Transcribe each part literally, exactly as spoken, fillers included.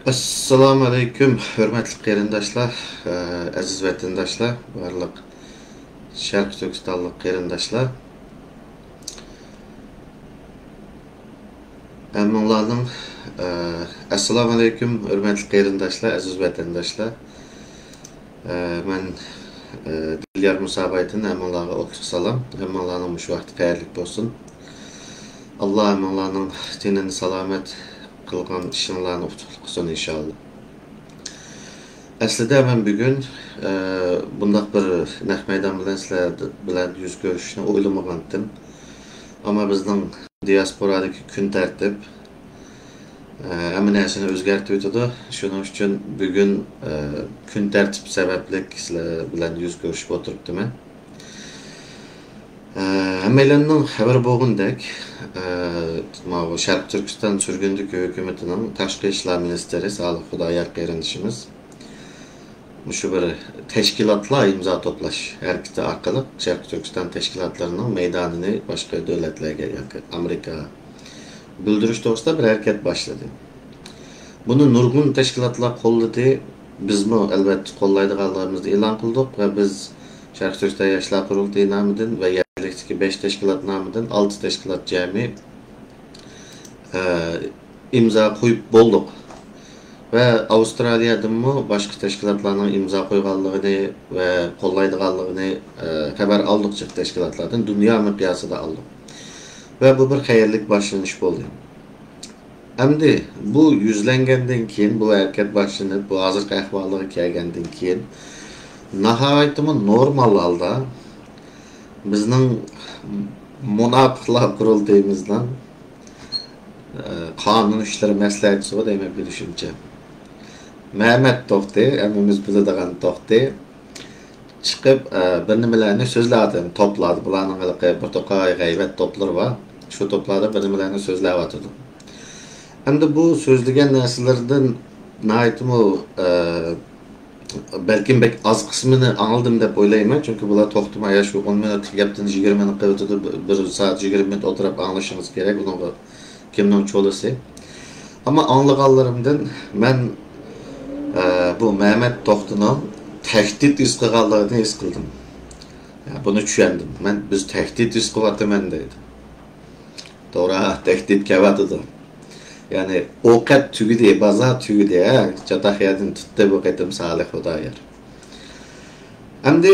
ئەسسالامۇ ئەلەيكۇم، ھۆرمەتلىك قېرىنداشلار، ئەزىز ۋەتەنداشلار، بارلىق شەرقىي تۈركىستانلىق قېرىنداشلار. ھەممىڭلارنىڭ، ئە، ئەسسالامۇ ئەلەيكۇم، ھۆرمەتلىك قېرىنداشلار، ئەزىز ۋەتەنداشلار. ئە، مەن، ئە، دىليار مۇسابايدىن، ھەممىڭلارغا ئوتلۇق سالام. ھەممىڭلارنىڭ مۇشۇ ۋاقتى خەيرلىك بولسۇن. ئاللا ھەممىڭلارنىڭ تېنىنى سالامەت، قىلغان ئىشىڭلارنى ئۇتۇقلۇق قىلسۇن، ئىنشائاللا. ئەسلىدە مەن بۈگۈن، ئە، بۇنداق بىر نەق مەيدان بىلەن سىلەر بىلەن يۈز كۆرۈشۈشنى ئويلىمىغانتىم. ئەمما بىزنىڭ دىياسپورادىكى كۈن تەرتىپ، ئە، ھەممە نەرسىنى ئۆزگەرتىۋېتىدۇ. شۇنىڭ ئۈچۈن بۈگۈن، ئە، كۈن تەرتىپ سەۋەبلىك سىلەر بىلەن يۈز كۆرۈشۈپ ئولتۇرۇپتىمەن. ئە، ھەممەيلەننىڭ خەۋىرى بولغىنىدەك، ئە، ماۋۇ شەرقىي تۈركىستان سۈرگۈندىكى ھۆكۈمىتىنىڭ تاشقى ئىشلار مىنىستىرى سالىھ خۇدايار قېرىندىشىمىز مۇشۇ بىر تەشكىلاتلار ئىمزا توپلاش ھەرىكىتى ئارقىلىق شەرقىي تۈركىستان تەشكىلاتلىرىنىڭ مەيدانىنى باشقا دۆلەتلەرگە ياكى ئامېرىكا بىلدۈرۈش توغرىسىدا بىر ھەرىكەت باشلىدى. بۇنى نۇرغۇن تەشكىلاتلار قوللىدى. بىزمۇ ئەلۋەتتە قوللايدىغانلىقىمىزنى ئېلان قىلدۇق ۋە بىز شەرقىي تۈركىستان ياشلار قۇرۇلتىيى نامىدىن ۋە يەرلىكتىكى بەش تەشكىلات نامىدىن ئالتە تەشكىلات جەمئىي، ئە، ئىمزا قويۇپ بولدۇق. ۋە ئاۋسترالىيەدىنمۇ باشقا تەشكىلاتلارنىڭ ئىمزا قويغانلىقىنى ۋە قوللايدىغانلىقىنى، ئە، خەۋەر ئالدۇق، جىق تەشكىلاتلاردىن دۇنيا مىقياسىدا ئالدۇق. ۋە بۇ بىر خەيرلىك باشلىنىش بولدى. ئەمدى بۇ يۈزلەنگەندىن كېيىن، بۇ ھەرىكەت باشلىنىپ، بۇ ھازىرقى ئەھۋالىغا كەلگەندىن كېيىن، ناھايىتىمۇ نورمال ھالدا بىزنىڭ مۇناپىقلار قۇرۇلتىيىمىزنىڭ، ئە، قانۇن ئىشلىرى مەسلىھەتچىسىغۇ دەيمەن، بىلىشىمچە، مەمەت توختى، ھەممىمىز بىلىدىغان توختى، چىقىپ، ئە، بىر نېمىلەرنى سۆزلەۋاتىدۇ. توپلاردا بۇلارنىڭ ھېلىقى بىر توقاي غەيۋەت توپلىرى بار. شۇ توپلاردا بىر نېمىلەرنى سۆزلەۋاتىدۇ. ئەمدى بۇ سۆزلىگەن نەرسىلىرىدىن ناھايىتىمۇ، ئە، بەلكىم بەك ئاز قىسمىنى ئاڭلىدىم دەپ ئويلايمەن، چۈنكى بۇلار توختىماي يا شۇ ئون مىنۇتلۇق گەپتىن يىگىرمە مىنۇت قىلىۋېتىدۇ، بىر سائەت يىگىرمە مىنۇت ئولتۇرۇپ ئاڭلىشىڭىز كېرەك، ئۇنىڭغا كىمنىڭ چولىسى. ئەمما ئاڭلىغانلىرىمدىن مەن، ئە، بۇ مەمەت توختىنىڭ تەھدىت ھېس قىلغانلىقىنى ھېس قىلدىم. يا، بۇنى چۈشەندىم. مەن، بىز تەھدىت ھېس قىلىۋاتىمەن دەيدۇ. توغرا، تەھدىت كەۋاتىدۇ. يەنى ئوقەت تۈگىدى، بازار تۈگىدى، ھە، چاتاق يەردىن تۇتتى بۇ قېتىم سالىھ خۇدايار. ئەمدى،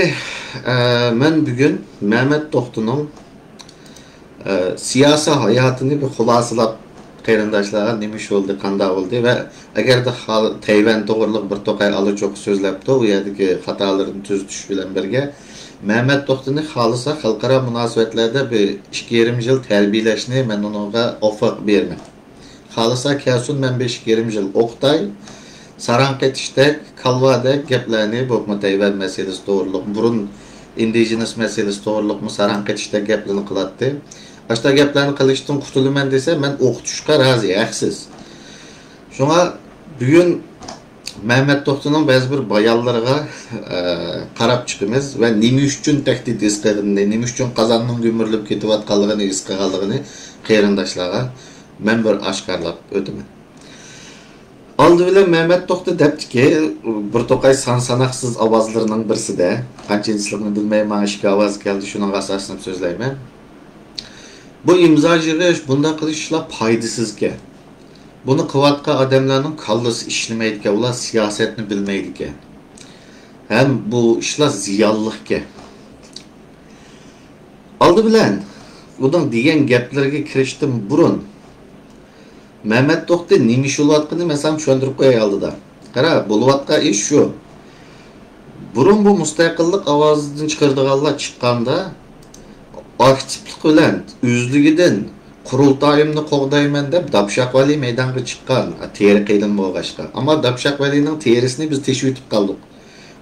ئە، مەن بۈگۈن مەمەت توختىنىڭ، ئە، سىياسىي ھاياتىنى بىر خۇلاسىلاپ، قېرىنداشلارغا نېمە ئىش بولدى، قانداق بولدى ۋە ئەگەردە خال-، تەيۋەن توغرىلىق بىر توقاي ئالا چوققا سۆزلەپتۇ، ئۇ يەردىكى خاتالىرىنى تۈزىتىش بىلەن بىرگە، مەمەت توختىنى خالىسا خەلقئارا مۇناسىۋەتلەردە بىر ئىككى يېرىم يىل تەربىيەلەشنى مەن ئۇنىڭغا ئوففېر بېرىمەن. خالىسا كەلسۇن، مەن بىر ئىككى يېرىم يىل ئوقۇتاي. ساراڭ قېتىشتەك، كالۋادەك گەپلەرنى، بولۇپمۇ تەيۋەن مەسىلىسى توغرۇلۇق، بۇرۇن ئىندىجېنس مەسىلىسى توغرۇلۇقمۇ ساراڭ قېتىشتەك گەپلەرنى قىلاتتى. ئاشۇنداق گەپلەرنى قىلىشتىن قۇتۇلىمەن دېسە، مەن ئوقۇتۇشقا رازى، ھەقسىز. شۇڭا بۈگۈن مەمەت توختىنىڭ بەزى بىر بايانلىرىغا، ئە، قاراپ چىقىمىز ۋە نېمە ئۈچۈن تەھدىت ھېس قىلغىنىنى، نېمە ئۈچۈن قازاننىڭ گۈمۈرۈلۈپ كېتىۋاتقانلىقىنى ھېس قىلغانلىقىنى قېرىنداشلارغا مەن بىر ئاشكارىلاپ ئۆتىمەن. ئالدى بىلەن مەمەت توختى دەپتىكى، بىر توقاي سان ساناقسىز ئاۋازلىرىنىڭ بىرسىدە، قانچىنچىلىقىنى بىلمەيمەن، ماڭا ئىككى ئاۋاز كەلدى، شۇنىڭغا ئاساسلىنىپ سۆزلەيمەن. بۇ ئىمزا يىغىش، بۇنداق قىلىش ئىشلار پايدىسىزكەن. بۇنى قىلىۋاتقان ئادەملەرنىڭ كاللىسى ئىشلىمەيدىكەن، ئۇلار سىياسەتنى بىلمەيدىكەن. ھەم بۇ ئىشلار زىيانلىقكەن. ئالدى بىلەن ئۇنىڭ دېگەن گەپلىرىگە كىرىشتىن بۇرۇن، مەمەت توختى نېمە ئىش بولۇۋاتقىنىنى مەن ساڭا چۈشەندۈرۈپ قوياي ئالدىدا. قارا، بولۇۋاتقان ئىش شۇ. بۇرۇن بۇ مۇستەقىللىق ئاۋازىنى چىقىرىدىغانلار چىققاندا، ئاكتىپلىق بىلەن ئۆزلۈكىدىن قۇرۇلتايىمنى قوغدايمەن دەپ داپشاق ۋەلى مەيدانغا چىققان، تېرە قېلىن بولغاچقا. ئەمما داپشاق ۋەلىنىڭ تېرىسىنى بىز تېشىۋېتىپ قالدۇق.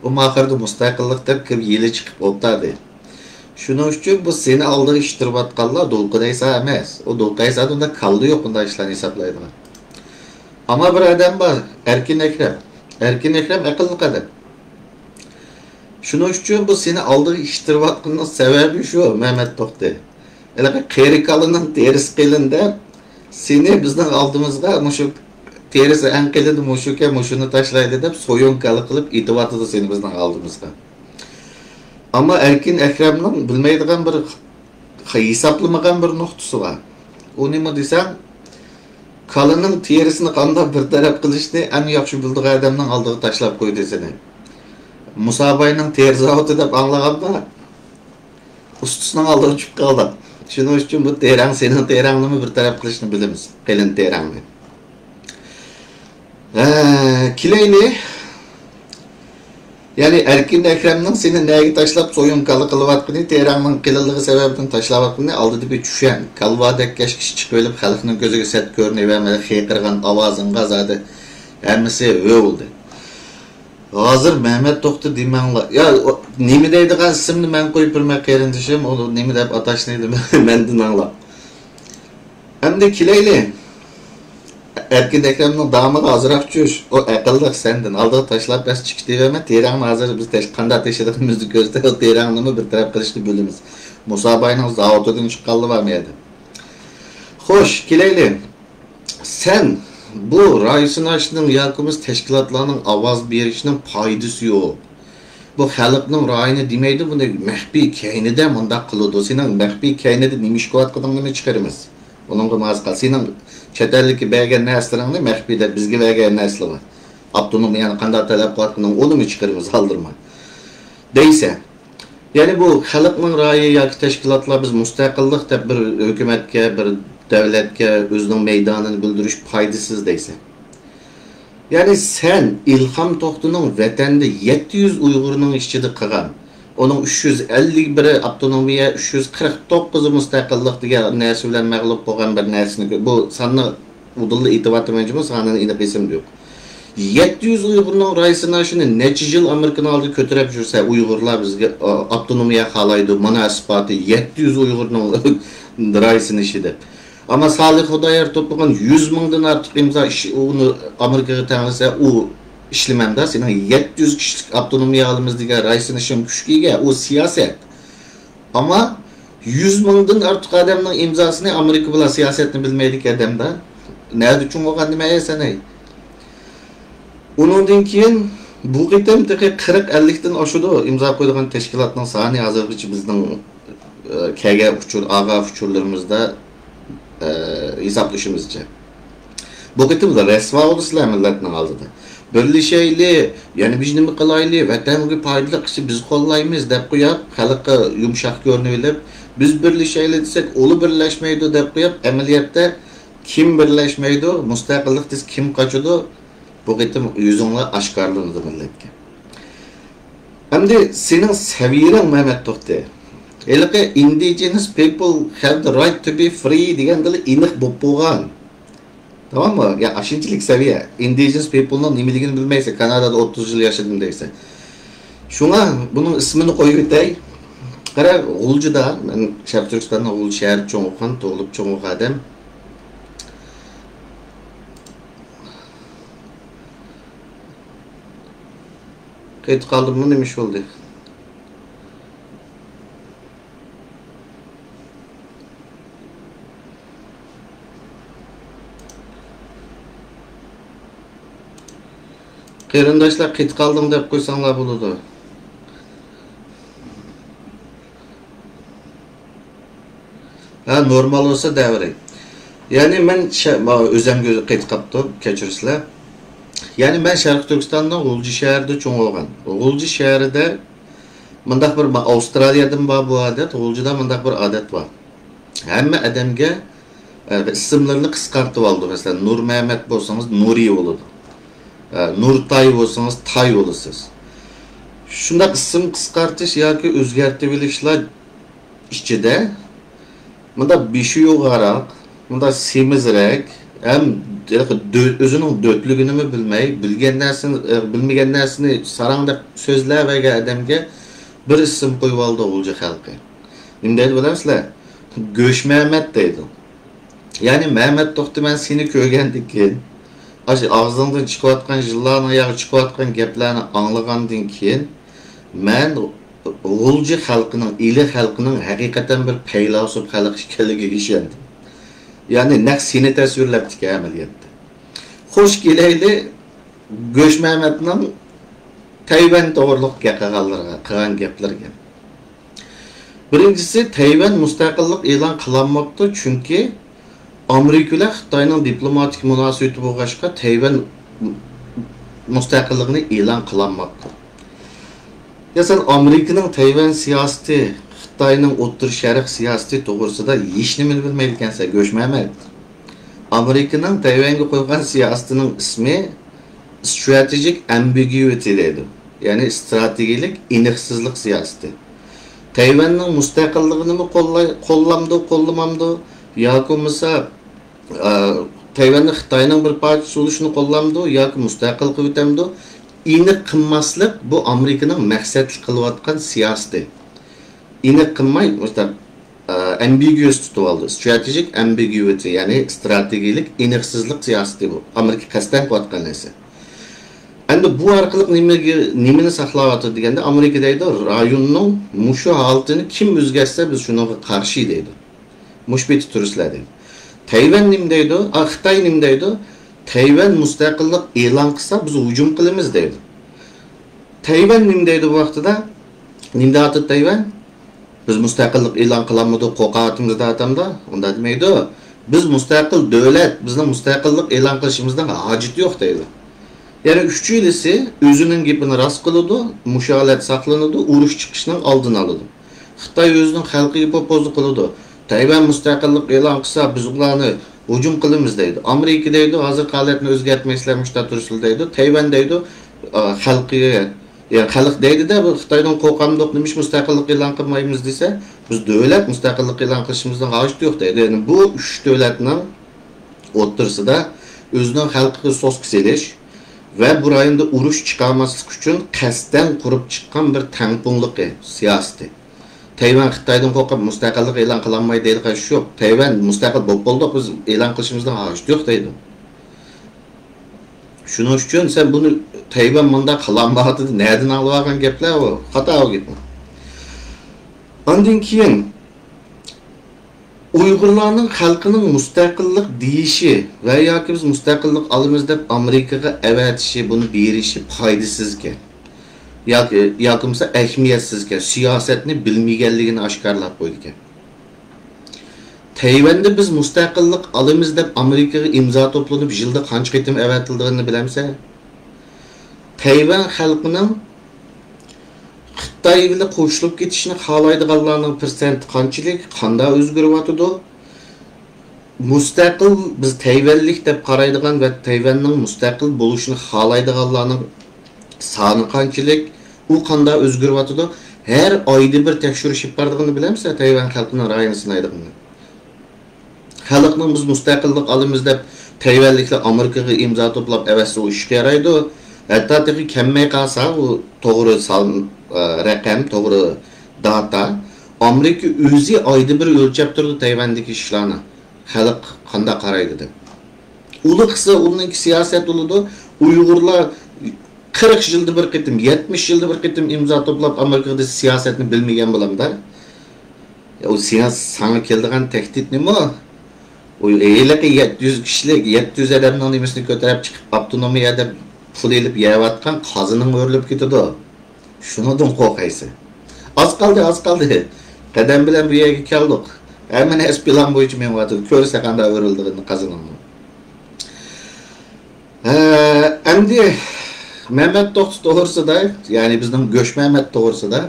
ئۇ ئاخىرىدا مۇستەقىللىق دەپ كىرىپ يېلى چىقىپ ئولتۇردى. شۇنىڭ ئۈچۈن بۇ سېنى ئالدىغا ئىتتىرىۋاتقانلار دولقۇن ئەيسا ئەمەس. ئۇ دولقۇن ئەيسادا ئۇنداق كاللا يوق، ئۇنداق ئىشلارنى ھېسابلايدىغان. ئەمما بىر ئادەم بار، ئەركىن ئەكرەم. ئەركىن ئەكرەم ئەقىللىق ئادەم. شۇنىڭ ئۈچۈن بۇ سېنى ئالدىغا ئىتتىرىۋاتقىنىنىڭ سەۋەبى شۇ، مەمەت توختى. ھېلىقى قېرى كالىنىڭ تېرىسى قېلىن دەپ، سېنى بىزنىڭ ئالدىمىزغا مۇشۇ تېرىسى ئەڭ قېلىنى مۇشۇكەن، مۇشۇنى تاشلايلى دەپ سويۇنكالا قىلىپ ئېتىۋاتىدۇ سېنى بىزنىڭ ئالدىمىزغا. ئەمما ئەركىن ئەكرەمنىڭ بىلمەيدىغان بىر، ھېسابلىمىغان بىر نۇقتىسى بار. ئۇ نېمە دېسەڭ، كالىنىڭ تېرىسىنى قانداق بىر تەرەپ قىلىشنى ئەڭ ياخشى بىلىدىغان ئادەمنىڭ ئالدىغا تاشلاپ قويدى سېنى. مۇساباينىڭ تېرە زاۋۇتى دەپ ئاڭلىغانما؟ ئۇستىسىنىڭ ئالدىغا چۈشۈپ قالدى. شۇنىڭ ئۈچۈن بۇ تېرەڭ، سېنىڭ تېرەڭنىمۇ بىر تەرەپ قىلىشنى بىلىمىز، قېلىن تېرەڭنى. ھە، كېلەيلى. يەنى ئەركىن ئەكرەمنىڭ سېنى نەگە تاشلاپ سويۇنكالا قىلىۋاتقىنى، تېرەڭنىڭ قېلىنلىقى سەۋەبىدىن تاشلاۋاتقىنىنى ئالدىدا بىر چۈشەن. كالۋادەك كەشكىش چىقىۋېلىپ خەلقنىڭ كۆزىگە سەت كۆرۈنۈۋەرمەي خىيقىرغان ئاۋازىڭغا زادى ھەممىسى ھۆ بولدى. ھازىر مەمەت توختى دېمەڭلار. يا، ئۇ نېمە دەيدىغان ئىسىمنى مەن قويۇپ بېرىمەن قېرىندىشىم، ئۇ نېمە دەپ ئاتاشنى مەندىن ئاڭلاپ. ئەمدى كېلەيلى. ئەركىن ئەكرەمنىڭ دامىغا ئازراق چۈش. ئۇ ئەقىللىق سەندىن. ئالدىغا تاشلاپ بەس چىقىش دېۋەرمە. تېرەڭنى ھازىر بىز تەش-، قانداق تېشىدىغىنىمىزنى كۆرسىتە، ئۇ تېرەڭنىمۇ بىر تەرەپ قىلىشنى بىلىمىز. مۇساباينىڭ زاۋۇتىدىن چىققانلا بارمۇ يەردە؟ خوش، كېلەيلى. سەن بۇ راي سىناشنىڭ ياكى بولمىسا تەشكىلاتلارنىڭ ئاۋاز بېرىشىنىڭ پايدىسى يوق. بۇ خەلقنىڭ رايىنى دېمەيدۇ، بۇنى مەخپىي كەينىدە مۇنداق قىلىدۇ. سېنىڭ مەخپىي كەينىدە نېمە ئىش قىلىۋاتقىنىڭنىمۇ چىقىرىمىز. ئۇنىڭغا ماس قال. سېنىڭ چەت ئەللىككە بەرگەن نەرسىلىرىڭنى مەخپىي دەپ بىزگە بەرگەن نەرسىلىرىڭ. ئاپتونومىيەنى قانداق تەلەپ قىلىۋاتقىنىڭنى ئۇنىمۇ چىقىرىمىز، ئالدىرىماي. دەيسەن. يەنى بۇ خەلقنىڭ رايى ياكى تەشكىلاتلار بىز مۇستەقىللىق دەپ بىر ھۆكۈمەتكە، بىر دۆلەتكە ئۆزىنىڭ مەيدانىنى بىلدۈرۈش پايدىسىز دەيسەن. يەنى سەن ئىلھام توختىنىڭ ۋەتەندە يەتتە يۈز ئۇيغۇرنىڭ ئىچىدە قىلغان، ئۇنىڭ ئۈچ يۈز ئەللىك بىرى ئاپتونومىيە، ئۈچ يۈز قىرىق توققۇزى مۇستەقىللىق دېگەن نەرسە بىلەن مەغلۇپ بولغان بىر نەرسىنى، بۇ ساننى ئۇدۇللا ئېيتىۋاتىمەن جۇمۇ، سانىنى ئېنىق ئېسىمدە يوق. يەتتە يۈز ئۇيغۇرنىڭ رايىسىنى شۇنى نەچچە يىل ئامېرىكىنىڭ ئالدىدا كۆتۈرۈپ يۈرسە، ئۇيغۇرلار بىزگە، ئا، ئاپتونومىيە خالايدۇ، مانا ئىسپاتى، يەتتە يۈز ئۇيغۇرنىڭ رايىسىنى ئىشى دەپ. ئەمما سالىھ خۇدايار توپلىغان يۈز مىڭدىن ئارتۇق ئىمزا ئىش-، ئۇنى ئامېرىكىغا تەڭلىسە، ئۇ ئىشلىمەمدۇ، سېنىڭ يەتتە يۈز كىشىلىك ئاپتونومىيە ئالىمىز دېگەن رايىسىنى شۇم كۈچكە ئىگە، ئۇ سىياسەت. ئەمما يۈز مىڭدىن ئارتۇق ئادەمنىڭ ئىمزاسىنى ئامېرىكا بۇلار سىياسەتنى بىلمەيدىكەن ئادەمدە. نەدە چوڭ بولغان نېمە ئەي سەن ئەي؟ ئۇنىڭدىن كېيىن بۇ قېتىم تېخى قىرىق ئەللىكتىن ئاشىدۇ ئىمزا قويىدىغان تەشكىلاتنىڭ سانى ھازىرغىچە بىزنىڭ، ئە، كەلگەن ئۇچۇر، ئالغان ئۇچۇرلىرىمىزدا، ئە، ھېسابلىشىمىزچە. بۇ قېتىم رەسۋا بولىسىلەر مىللەتنىڭ ئالدىدا. بىرلىشەيلى، يەنە بىر نېمە قىلايلى، ۋەتەنگە پايدىلىق ئىشنى بىز قوللايمىز دەپ قويۇپ، خەلققە يۇمشاق كۆرۈنۈۋېلىپ، بىز بىرلىشەيلى دېسەك، ئۇلار بىرلەشمەيدۇ دەپ قويۇپ، ئەمەلىيەتتە كىم بىرلەشمەيدۇ، مۇستەقىللىق دېسە كىم قاچىدۇ، بۇ قېتىم يۈزۈڭلار ئاشكارىلىنىدۇ مىللەتكە. ئەمدى سېنىڭ سەۋىيەڭ مەمەت توختى. ھېلىقى indigenous people have the right to be free دېگەندىلا ئېنىق بولۇپ بولغان. تاماممۇ؟ يا، ئاشۇنچىلىك سەۋىيە. Indigenous people نىڭ نېمىلىكىنى بىلمەيسەن، كانادادا ئوتتۇز يىل ياشىدىم دەيسەن. شۇڭا بۇنىڭ ئىسمىنى قويۇۋېتەي. قارا، غۇلجىدا، مەن شەرقىي تۈركىستاننىڭ غۇلجا شەھىرىدە چوڭ بولغان، تۇغۇلۇپ چوڭ بولغان ئادەم. قېتىپ قالدىممۇ، نېمە ئىش بولدى؟ قېرىنداشلار، قېتىپ قالدىڭ دەپ قويساڭلار بولىدۇ. ھە، نورمال بولسا دەۋېرەي. يەنى مەن شە-، ما-، ئۆزەمگە ئۆزى قېتىپ قاپتۇ، كەچۈرسىلەر. يەنى مەن شەرقىي تۈركىستاننىڭ غۇلجا شەھىرىدە چوڭ بولغان. غۇلجا شەھىرىدە مۇنداق بىر، ما-، ئاۋسترالىيەدىمۇ بار بۇ ئادەت، غۇلجىدا مۇنداق بىر ئادەت بار. ھەممە ئادەمگە، ئە، ئىسىملىرىنى قىسقارتىۋالىدۇ. مەسىلەن، نۇرمەمەت بولسىڭىز، نۇرى بولىدۇ. ئە، نۇرتاي بولسىڭىز، تاي بولىسىز. شۇنداق ئىسىم قىسقارتىش ياكى ئۆزگەرتىۋېلىشلار ئىچىدە مۇنداق بېشى يوغانراق، مۇنداق سېمىزرەك، ھەم دۆ-، ئۆزىنىڭ دۆتلۈكىنىمۇ بىلمەي، بىلگەن نەرسىنى، ئە، بىلمىگەن نەرسىنى ساراڭدەك سۆزلەۋەرگەن ئادەمگە بىر ئىسىم قويۇۋالدى غۇلجا خەلقى. نېمە دەيدۇ بىلەمسىلەر؟ گۆشمەمەت دەيدۇ. يەنى مەمەت توختى، مەن سېنى كۆرگەندىن كېيىن، ئاشۇ ئاغزىڭدىن چىقىۋاتقان يىللارنىڭ ياغى چىقىۋاتقان گەپلەرنى ئاڭلىغاندىن كېيىن، مەن غۇلجا خەلقىنىڭ، ئىلى خەلقىنىڭ ھەقىقەتەن بىر پەيلاسوپ خەلق ئىكەنلىكىگە ئىشەندىم. يەنى نەق سېنى تەسۋىرلەپتىكەن ئەمەلىيەتتە. خوش كېلەيلى گۆشمەمەتنىڭ تەيۋەن توغرۇلۇق گەپ قىلغانلىرىغا، قىلغان گەپلىرىگە. بىرىنچىسى، تەيۋەن مۇستەقىللىق ئېلان قىلالماپتۇ، چۈنكى ئامېرىكا بىلەن خىتاينىڭ دىپلوماتىك مۇناسىۋىتى بولغاچقا، تەيۋەن مۇستەقىللىقىنى ئېلان قىلالماپتۇ. يا سەن ئامېرىكىنىڭ تەيۋەن سىياسىتى، خىتاينىڭ ئوتتۇرا شەرق سىياسىتى توغرىسىدا ھېچنېمىنى بىلمەيدىكەنسەن، گۆشمەمەت. ئامېرىكىنىڭ تەيۋەنگە قويغان سىياسىتىنىڭ ئىسمى strategic ambiguity دەيدۇ. يەنى ئىستراتېگىيەلىك ئېنىقسىزلىق سىياسىتى. تەيۋەننىڭ مۇستەقىللىقىنىمۇ قوللاي-، قوللامدۇ، قوللىمامدۇ؟ ياكى بولمىسا، ئە، تەيۋەننى خىتاينىڭ بىر پارچىسى بولۇشىنى قوللامدۇ ياكى مۇستەقىل قىلىۋېتەمدۇ؟ ئېنىق قىلماسلىق بۇ ئامېرىكىنىڭ مەقسەتلىك قىلىۋاتقان سىياسىتى. ئېنىق قىلماي، مۇشۇنداق، ئە، ئەمبىگىيۇس تۇتۇۋالدى. Strategic ambiguity، يەنى ئىستراتېگىيەلىك ئېنىقسىزلىق سىياسىتى بۇ. ئامېرىكا قەستەن قىلىۋاتقان نەرسە. ئەمدى بۇ ئارقىلىق نېمىگە، نېمىنى ساقلاۋاتىدۇ دېگەندە، ئامېرىكا دەيدۇ، رايوننىڭ مۇشۇ ھالىتىنى كىم ئۆزگەرتسە، بىز شۇنىڭغا قارشى دەيدۇ. مۇشۇ پېتى تۇرۇسىلەر دەيدۇ. تەيۋەن نېمە دەيدۇ؟ ئا، خىتاي نېمە دەيدۇ؟ تەيۋەن مۇستەقىللىق ئېلان قىلسا، بىز ھۇجۇم قىلىمىز دەيدۇ. تەيۋەن نېمە دەيدۇ بۇ ۋاقتىدا؟ نېمە دەۋاتىدۇ تەيۋەن؟ بىز مۇستەقىللىق ئېلان قىلالمىدۇق، قورقۇۋاتىمىز دەۋاتامدا؟ ئۇنداق دېمەيدۇ. بىز مۇستەقىل دۆلەت، بىزنىڭ مۇستەقىللىق ئېلان قىلىشىمىزنىڭ ھاجىتى يوق دەيدۇ. يەنە ئۈچىنچىسى، ئۆزىنىڭ گېپىنى راست قىلىدۇ، مۇشۇ ھالەت ساقلىنىدۇ، ئۇرۇش چىقىشنىڭ ئالدىنى ئالىدۇ. خىتاي ئۆزىنىڭ خەلقىگە پوپوزلۇق قىلىدۇ. تەيۋەن مۇستەقىللىق ئېلان قىلسا، بىز ئۇلارنى ھۇجۇم قىلىمىز دەيدۇ. ئامېرىكا دەيدۇ، ھازىرقى ھالەتنى ئۆزگەرتمەيسىلەر، مۇشۇنداق تۇرسىلا دەيدۇ. تەيۋەن دەيدۇ، ئا، خەلقىگە، يەنى خەلق دەيدۇ-دە، بۇ خىتايدىن قورقامدۇق، نېمىش مۇستەقىللىق ئېلان قىلمايمىز دېسە، بىز دۆلەت مۇستەقىللىق ئېلان قىلىشىمىزنىڭ ھاجىتى يوق دەيدۇ. يەنى بۇ ئۈچ دۆلەتنىڭ ئوتتۇرىسىدا ئۆزىنىڭ خەلقىگە سوسكا سېلىش ۋە بۇ رايوندا ئۇرۇش چىقارماسلىق ئۈچۈن قەستەن قۇرۇپ چىققان بىر تەڭپۇڭلۇقى سىياسىتى. تەيۋەن خىتايدىن قورقۇپ مۇستەقىللىق ئېلان قىلالمايدۇ دەيدىغان ئىش يوق. تەيۋەن مۇستەقىل بولۇپ بولدۇق، بىز ئېلان قىلىشىمىزنىڭ ھاجىتى يوق دەيدۇ. شۇنىڭ ئۈچۈن سەن بۇنى تەيۋەن مۇنداق قىلالمايۋاتىدۇ، نەدىن ئاڭلىۋالغان گەپلەر ئۇ؟ خاتا ئۇ گېپىڭ. ئاندىن كېيىن ئۇيغۇرلارنىڭ خەلقىنىڭ مۇستەقىللىق دېيىشى ۋە ياكى بىز مۇستەقىللىق ئالىمىز دەپ ئامېرىكىغا ئەۋەتىشى، بۇنى بېرىشى پايدىسىزكەن. ياكى، ياكى بولمىسا ئەھمىيەتسىزكەن، سىياسەتنى بىلمىگەنلىكىنى ئاشكارىلاپ قويىدىكەن. تەيۋەندە بىز مۇستەقىللىق ئالىمىز دەپ ئامېرىكىغا ئىمزا توپلىنىپ يىلدا قانچە قېتىم ئەۋەتىلىدىغىنىنى بىلەمسەن؟ تەيۋەن خەلقىنىڭ خىتاي بىلەن قوشۇلۇپ كېتىشنى خالايدىغانلارنىڭ پىرسەنتى قانچىلىك، قانداق ئۆزگىرىۋاتىدۇ؟ مۇستەقىل، بىز تەيۋەنلىك دەپ قارايدىغان ۋە تەيۋەننىڭ مۇستەقىل بولۇشىنى خالايدىغانلارنىڭ سانى قانچىلىك؟ ئۇ قانداق ئۆزگىرىۋاتىدۇ؟ ھەر ئايدا بىر تەكشۈرۈش ئېلىپ بارىدىغىنىنى بىلەمسىلەر، تەيۋەن خەلقىنىڭ رايىنى سىنايدىغىنىنى. خەلقنىڭ بىز مۇستەقىللىق ئالىمىز دەپ تەيۋەنلىكلەر ئامېرىكىغا ئىمزا توپلاپ ئەۋەتسە ئۇ ئىشقا يارايدۇ. ھەتتا تېخى كەلمەي قالسا ئۇ توغرا سان، ئە، رەقەم، توغرا داتا. ئامېرىكا ئۆزى ئايدا بىر ئۆلچەپ تۇرىدۇ تەيۋەندىكى ئىشلارنى. خەلق قانداق قارايدۇ دەپ. ئۇلۇغ قىسا ئۇنىڭكى سىياسەت بولىدۇ. ئۇيغۇرلار قىرىق يىلدا بىر قېتىم، يەتمىش يىلدا بىر قېتىم ئىمزا توپلاپ ئامېرىكىغا سىياسەتنى بىلمىگەن بولامدا؟ يا، ئۇ سىياس-، ساڭا كېلىدىغان تەھدىت نېمە؟ ئۇ ھېلىقى يەتتە يۈز كىشىلىك، يەتتە يۈز ئادەمنىڭ نېمىسىنى كۆتۈرۈپ چىقىپ، ئاپتونومىيە دەپ پۇل ئېلىپ يەۋاتقان قازىنىڭ ئۆرۈلۈپ كېتىدۇ. شۇنىڭدىن قورقايسەن. ئاز قالدى، ئاز قالدى. قەدەم بىلەن بۇ يەرگە كەلدۇق. ھەممە نەرسە پىلان بويىچە مېڭىۋاتىدۇ. كۆرسە قانداق ئۆرۈلىدىغىنىنى قازىنىڭنىڭ. ھە، ئەمدى مەمەت توختى توغرىسىدا، يەنى بىزنىڭ گۆش مەمەت توغرىسىدا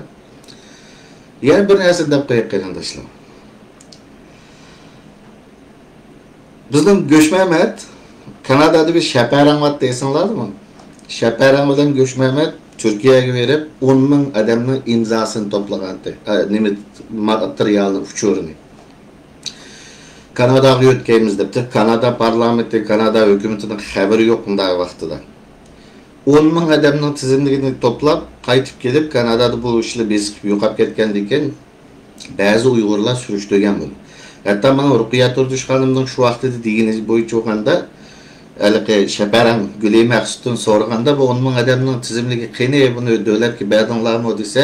يەنە بىر نەرسە دەپ قوياي، قېرىنداشلار. بىزنىڭ گۆش مەمەت كانادادا بىر شەپەرەڭ بارتتى، ئېسىڭلاردىمۇ؟ شەپەرەڭ بىلەن گۆش مەمەت تۈركىيەگە بېرىپ، ئون مىڭ ئادەمنىڭ ئىمزاسىنى توپلىغانتى. ئە، نېمە، ماتېرىيالنى، ئۇچۇرىنى. كاناداغا يۆتكەيمىز دەپتۇ. كانادا پارلامېنتى، كانادا ھۆكۈمىتىنىڭ خەۋىرى يوق ئۇنداق ۋاقتىدا. ئون مىڭ ئادەمنىڭ تىزىملىكىنى توپلاپ، قايتىپ كېلىپ، كانادادا بۇ ئىشلار بېسىقىپ يوقاپ كەتكەندىن كېيىن، بەزى ئۇيغۇرلار سۈرۈشتۈرگەن بۇنى. ھەتتا ماڭا رۇقىيە تۇردۇش خانىمنىڭ شۇ ۋاقتىدا دېگىنى بويىچە بولغاندا، ھېلىقى شەپەرەڭ گۈلى مەخسۇتتىن سورىغاندا، بۇ ئون مىڭ ئادەمنىڭ تىزىملىكى قېنى، بۇنى دۆلەتكە بەردىڭلارمۇ دېسە،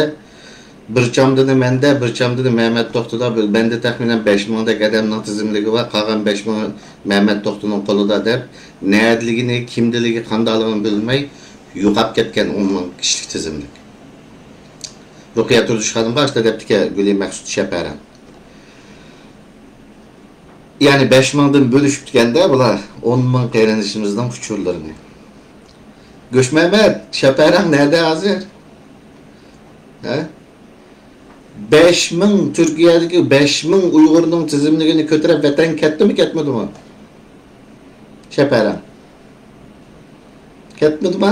بىر چامدىنى مەندە، بىر چامدىنى مەمەت توختىدا، بىر، مەندە تەخمىنەن بەش مىڭدەك ئادەمنىڭ تىزىملىكى بار، قالغان بەش مىڭى مەمەت توختىنىڭ قولىدا دەپ، نەدىلىكىنى، كىمدىلىكى، قانداقلىقىنى بىلمەي يوقاپ كەتكەن ئون مىڭ كىشىلىك تىزىملىك. رۇقىيە تۇردۇش خانىمغا ئاشتا دەپتىكەن گۈلى مەخسۇت شەپەرەڭ. يەنى بەش مىڭدىن بۆلۈشۈپتىكەندە بۇلار ئون مىڭ قېرىندىشىمىزنىڭ ئۇچۇرلىرىنى. گۆشمەمەت، شەپەرەڭ نەدە ھازىر؟ ھە؟ بەش مىڭ، تۈركىيەدىكى بەش مىڭ ئۇيغۇرنىڭ تىزىملىكىنى كۆتۈرۈپ ۋەتەنگە كەتتىمۇ، كەتمىدىمۇ؟ شەپەرەڭ. كەتمىدىما؟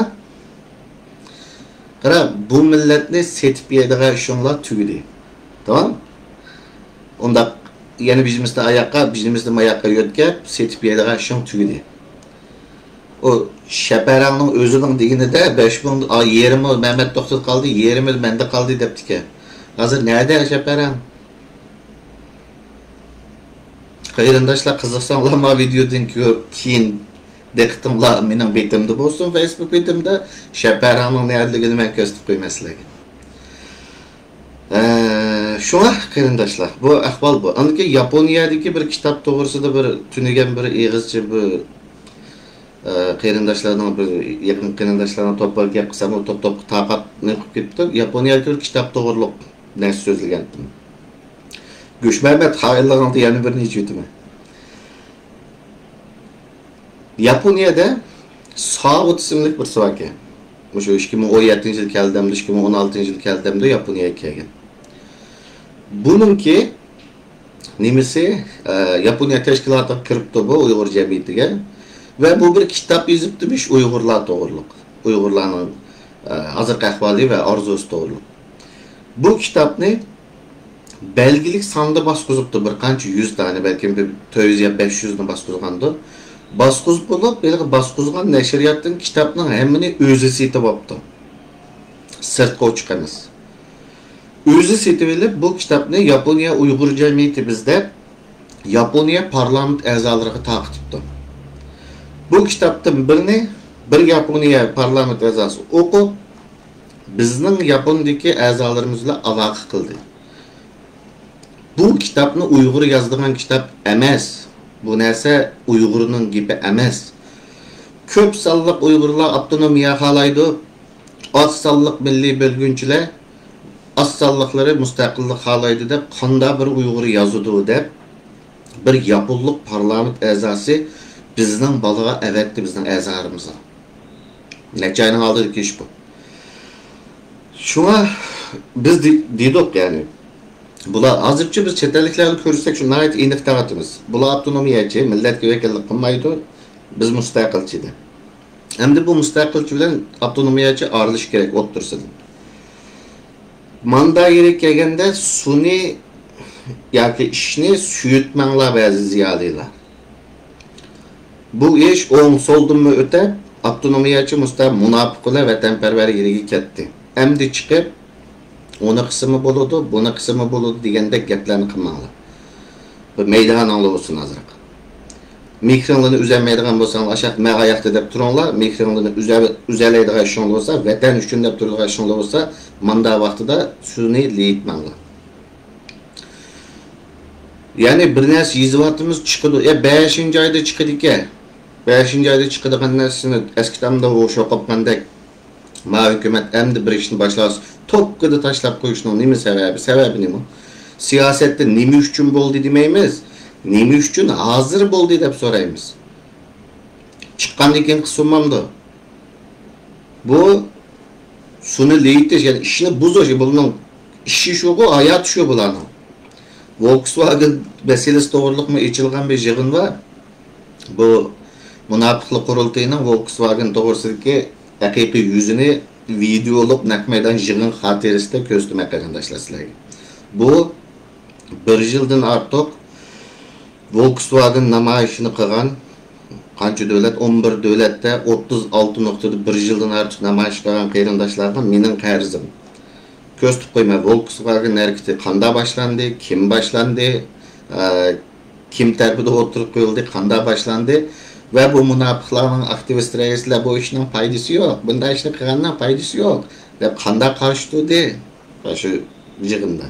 قارا، بۇ مىللەتنى سېتىپ يەيدىغان ئىشىڭلار تۈگىدى. تامام؟ ئۇنداق يەنە بىزمىسنى ئاياققا، بىزمىسنى ماياققا يۆتكەپ، سېتىپ يەيدىغان ئىشىڭ تۈگىدى. ئۇ شەپەرەڭنىڭ ئۆزىنىڭ دېگىنىدە بەش مىڭ، ئا، يېرىمى مەمەت توختىدا قالدى، يېرىمى مەندە قالدى دەپتىكەن. ھازىر نەدە شەپەرەڭ؟ قېرىنداشلار، قىزىقساڭلار، ما ۋىدېودىن كۆ-، كېيىن دىققىتىڭلار مېنىڭ بېتىمدە بولسۇن، فېيسبۇك بېتىمدە. شەپەرەڭنىڭ نەدىلىكىنى مەن كۆرسىتىپ قويىمەن سىلەرگە. ئە، شۇڭا قېرىنداشلار، بۇ ئەھۋال بۇ. ئاندىن كېيىن ياپونىيەدىكى بىر كىتاب توغرىسىدا بىر تۈنۈگۈن بىر ئېغىزچە بىر، ئە، قېرىنداشلارنىڭ، بىر يېقىن قېرىنداشلارنىڭ توپىغا گەپ قىلسام، ئۇ توپ-توپقا تاقەت نېقىپ كېتىپتۇ. ياپونىيەدىكى بىر كىتاب توغرۇلۇق نەرسە سۆزلىگەنتىم. گۆشمەمەت، خائىنلىقىڭدا يەنە بىرنى ئېچىۋېتىمەن. ياپونىيەدە ساۋۇت ئىسىملىك بىرسى باركەن. مۇشۇ ئىككى مىڭ ئون يەتتىنچى يىل كەلدى ئەمدى، ئىككى مىڭ ئون ئالتىنچى يىل كەلدى ئەمدى ياپونىيەگە كەلگەن. بۇنىڭكى نېمىسى، ئە، ياپونىيە تەشكىلاتىغا كىرىپتۇ بۇ ئۇيغۇر جەمئىيىتىگە. ۋە بۇ بىر كىتاب يېزىپتىمىش ئۇيغۇرلار توغرۇلۇق. ئۇيغۇرلارنىڭ، ئە، ھازىرقى ئەھۋالى ۋە ئارزۇسى توغرۇلۇق. بۇ كىتابنى بەلگىلىك ساندا باسقۇزۇپتۇ، بىر قانچە يۈز دانە، بەلكىم بىر تۆت يۈز يا بەش يۈزنى باسقۇزغاندۇ. باسقۇزۇپ بولۇپ، ھېلىقى باسقۇزغان نەشرىياتتىن كىتابنىڭ ھەممىنى ئۆزى سېتىۋاپتۇ. سىرتقا ئوچۇق ئەمەس. ئۆزى سېتىۋېلىپ، بۇ كىتابنى ياپونىيە ئۇيغۇر جەمئىيىتى بىز دەپ، ياپونىيە پارلامېنت ئەزالىرىغا تارقىتىپتۇ. بۇ كىتابتىن بىرنى بىر ياپونىيە پارلامېنت ئەزاسى ئوقۇپ، بىزنىڭ ياپوندىكى ئەزالىرىمىز بىلەن ئالاقە قىلدى. بۇ كىتابنى ئۇيغۇر يازىدىغان كىتاب ئەمەس. بۇ نەرسە ئۇيغۇرنىڭ گېپى ئەمەس. كۆپ سانلىق ئۇيغۇرلار ئاپتونومىيە خالايدۇ، ئاز سانلىق مىللىي بۆلگۈنچىلەر، ئاز سانلىقلىرى مۇستەقىللىق خالايدۇ دەپ قانداق بىر ئۇيغۇر يازىدۇ دەپ بىر ياپونلۇق پارلامېنت ئەزاسى بىزنىڭ بالىغا ئەۋەتتى، بىزنىڭ ئەزالىرىمىزغا. نەچچە ئاينىڭ ئالدىدىكى ئىش بۇ. شۇڭا بىز دې-، دېدۇق، يەنى، بۇلار ھازىرچە بىز چەت ئەللىكلەرنى كۆرسەك، شۇ ناھايىتى ئېنىق تارقىتىمىز. بۇلار ئاپتونومىيەچى، مىللەتكە ۋەكىللىك قىلمايدۇ، بىز مۇستەقىلچى دەپ. ئەمدى بۇ مۇستەقىلچى بىلەن ئاپتونومىيەچى ئارىلىشىش كېرەك ئوتتۇرىسىدىن. ماندا يېرىگە كەلگەندە سۇنى ياكى ئىشنى سۈيۈتمەڭلار بەزى زىيالىيلار. بۇ ئىش ئوڭ سولدىنمۇ ئۆتەپ، ئاپتونومىيەچى مۇستا مۇناپىق بىلەن ۋەتەنپەرۋەر يېرىگە كەتتى. ئەمدى چىقىپ، ئۇنى قىلسىمۇ بولىدۇ، بۇنى قىلسىمۇ بولىدۇ دېگەندەك گەپلەرنى قىلماڭلار. بىر مەيدانىڭلار بولسۇن ئازراق. مېھرىڭلارنى ئۈزەلمەيدىغان بولساڭلار، ئاشاق مەن ئاياقتا دەپ تۇرۇڭلار. مېھرىڭلارنى ئۈزە-، ئۈزەلەيدىغان ئىشىڭلار بولسا، ۋەتەن ئۈچۈن دەپ تۇرىدىغان ئىشىڭلار بولسا، ماندا ۋاقتىدا سۇنى لېيىتمەڭلار. يەنى بىر نەرسە يېزىۋاتىمىز، چىقىدۇ. يا بەشىنچى ئايدا چىقىدىكەن. بەشىنچى ئايدا چىقىدىغان نەرسىنى ئەسكى تامدا ھوش يوقاپقاندەك. ما ھۆكۈمەت ئەمدى بىر ئىشنى باشلاۋاتسا، توككىدا تاشلاپ قويۇشنىڭ نېمە سەۋەبى؟ سەۋەبى نېمە؟ سىياسەتتە نېمە ئۈچۈن بولدى دېمەيمىز، نېمە ئۈچۈن ھازىر بولدى دەپ سورايمىز. چىققاندىن كېيىن قىلسۇنمامدۇ؟ بۇ سۇنى لېيىتىش، يەنى ئىشنى بۇزۇش، بۇنىڭ ئىشى شۇغۇ، ھاياتى شۇ بۇلارنىڭ. ۋولكسۋاگېن مەسىلىسى توغرۇلۇقمۇ ئېچىلغان بىر يىغىن بار. بۇ مۇناپىقلار قۇرۇلتىيىنىڭ ۋولكسۋاگېن توغرىسىدىكى ھەقىقىي يۈزىنى ۋىدېئولۇق نەق مەيدان يىغىن خاتىرىسىدە كۆرسىتىمەن قېرىنداشلار سىلەرگە. بۇ بىر يىلدىن ئارتۇق ۋولكسۋاگېن نامايىشىنى قىلغان قانچە دۆلەت؟ ئون بىر دۆلەتتە ئوتتۇز ئالتە نۇقتىدا بىر يىلدىن ئارتۇق نامايىش قىلغان قېرىنداشلارغا مېنىڭ قەرزىم. كۆرسىتىپ قويىمەن، ۋولكسۋاگېن ھەرىكىتى قانداق باشلاندى، كىم باشلاندى، ئە، كىم تەرىپىدە ئوتتۇرىغا قويۇلدى، قانداق باشلاندى ۋە بۇ مۇناپىقلارنىڭ ئاكتىۋىست رەئىسلەر بۇ ئىشنىڭ پايدىسى يوق، بۇنداق ئىشنى قىلغاننىڭ پايدىسى يوق دەپ قانداق قارشى تۇردى؟ ۋە شۇ يىغىندا.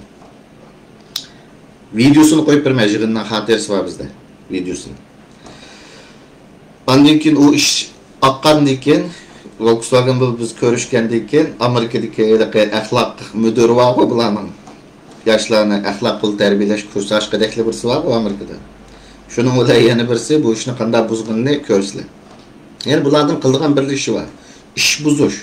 ۋىدېئوسىنى قويۇپ بېرىمەن، يىغىننىڭ خاتىرىسى بار بىزدە، ۋىدېئوسىنى. ئاندىن كېيىن ئۇ ئىش ئاققاندىن كېيىن، ۋولكسۋاگېن بىلەن بىز كۆرۈشكەندىن كېيىن، ئامېرىكىدىكى ھېلىقى ئەخلاق مۇدىرى بارغۇ بۇلارنىڭ، ياشلارنى ئەخلاق پۇل تەربىيەلەش كۇرسى ئاچقۇدەكلا بىرسى بارغۇ ئامېرىكىدا. شۇنىڭ بىلەن يەنە بىرسى بۇ ئىشنى قانداق بۇزغىنىنى كۆرسىلە. يەنە بۇلاردىن قىلىدىغان بىرلا ئىشى بار. ئىش بۇزۇش.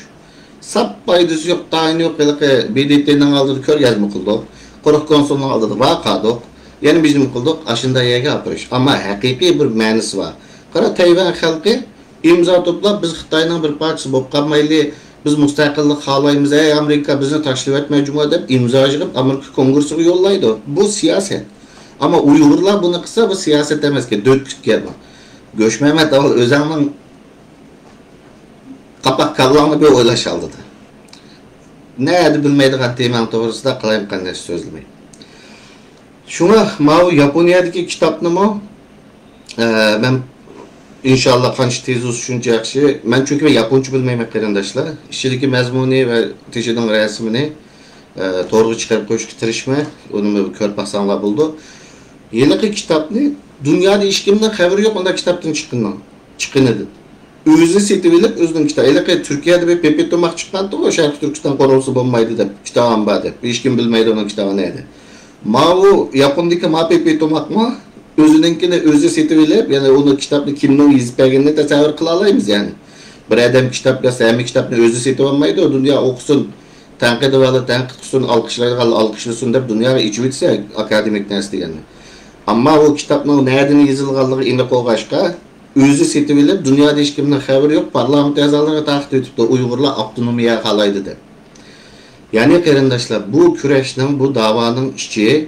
ساپ پايدىسى يوق، تايىنى يوق، ھېلىقى ب د ت نىڭ ئالدىدا كۆرگەزمە قىلدۇق. قۇرۇق كونسۇلنىڭ ئالدىدا ۋارقىرىدۇق. يەنە بىر نېمە قىلدۇق، ئاشۇنداق يەرگە ئاپىرىش. ئەمما ھەقىقىي بىر مەنىسى بار. قارا، تەيۋەن خەلقى ئىمزا توپلاپ، بىز خىتاينىڭ بىر پارچىسى بولۇپ قالمايلى، بىز مۇستەقىللىق خالايمىز، ئەي ئامېرىكا، بىزنى تاشلىۋەتمە جۇمۇ دەپ ئىمزا يىغىپ، ئامېرىكا كونگرېسسىغا يوللايدۇ. بۇ سىياسەت. ئەمما ئۇيغۇرلار بۇنى قىلسا، بۇ سىياسەت ئەمەسكەن، دۆتكىكەن بۇ. گۆشمەمەت، ئاۋۋال ئۆزۈڭنىڭ قاپاق كاللاڭنى بىر ئويلاش ئالدىدا. نەدە بىلمەيدىغان تېماڭ توغرىسىدا قالايمىقان نەرسە سۆزلىمەي. شۇڭا ماۋۇ ياپونىيەدىكى كىتابنىمۇ، ئە، مەن ئىنشاللا قانچە تېز ئوزسا شۇنچە ياخشى. مەن چۈنكى مەن ياپونچە بىلمەيمەن قېرىنداشلار. ئىچىدىكى مەزمۇنى ۋە تېشىدىن رەسىمىنى، ئە، تورغا چىقىرىپ قويۇشقا تىرىشىمەن. ئۇنىمۇ كۆرۈپ باقساڭلار بولىدۇ. ھېلىقى كىتابنى دۇنيادا ھېچكىمنىڭ خەۋىرى يوق ئۇنداق كىتابتىن چىققىنىنىڭ، چىققىنىدىن. ئۆزى سېتىۋېلىپ، ئۆزىنىڭ كىتابى. ھېلىقى تۈركىيەدە بىر پېپى توماق چىققانتىغۇ، شەرقىي تۈركىستان قورغىلىسا بولمايدۇ دەپ، كىتابىم بار دەپ. ھېچكىم بىلمەيدۇ ئۇنىڭ كىتابى نەدە. ماۋۇ ياپوندىكى ما پېپى توماقمۇ ئۆزىنىڭكىنى ئۆزى سېتىۋېلىپ، يەنى ئۇنىڭ كىتابنى كىمنىڭ يېزىپ بەرگىنىنى تەسەۋۋۇر قىلالايمىز يەنى. بىر ئادەم كىتاب يازسا، ھەممە كىتابنى ئۆزى سېتىۋالمايدۇ، دۇنيا ئوقۇسۇن. تەنقىد قىلىدىغانلار تەنقىد قىلسۇن، ئالقىشلايدىغانلار ئالقىشلىسۇن دەپ دۇنياغا ئېچىۋېتسە ئاكادېمىك نەرسە دېگەننى. ئەمما ئۇ كىتابنىڭ نەدىن يېزىلغانلىقى ئېنىق بولغاچقا، ئۆزى سېتىۋېلىپ، دۇنيادا ھېچكىمنىڭ خەۋىرى يوق، پارلامېنت ئەزالىرىغا تارقىتىۋېتىپتۇ، ئۇيغۇرلار ئاپتونومىيە خالايدۇ دەپ. يەنى قېرىنداشلار، بۇ كۈرەشنىڭ، بۇ داۋانىڭ ئىچى